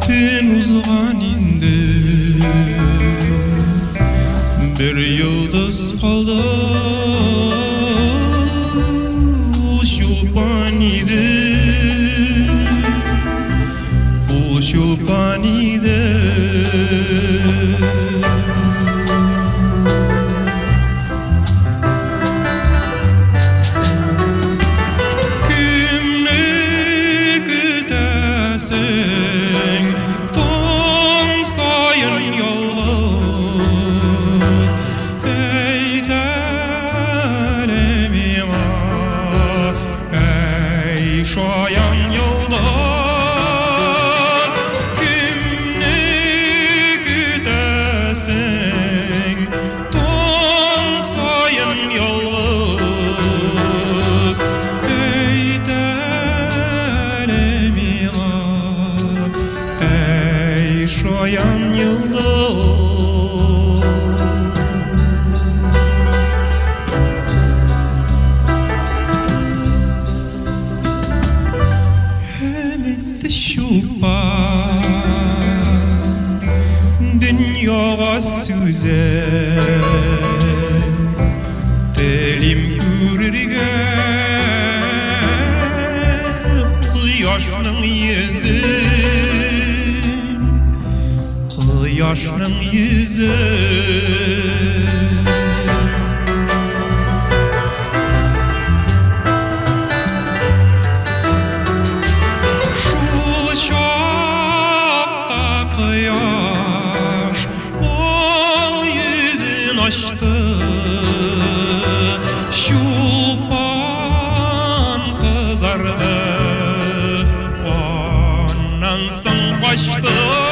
Төн узган инде. Бер йолдыз калды, ул Чулпан иде. Ул Чулпан иде. Кемне көтәсең таң саен ялгыз? Әйт әле миңа, әй, шаян йолдыз. Кемне көтәсең таң саен ялгыз? Әйт әле миңа, әй, шаян йолдыз. Һәм әйтте Чулпан дөньяга сүзен: Телим күрергә кояшның йөзен, кояшның йөзен. Шул чакта кояш ал йөзен ачты, Чулпан кызарды, аннан соң качты.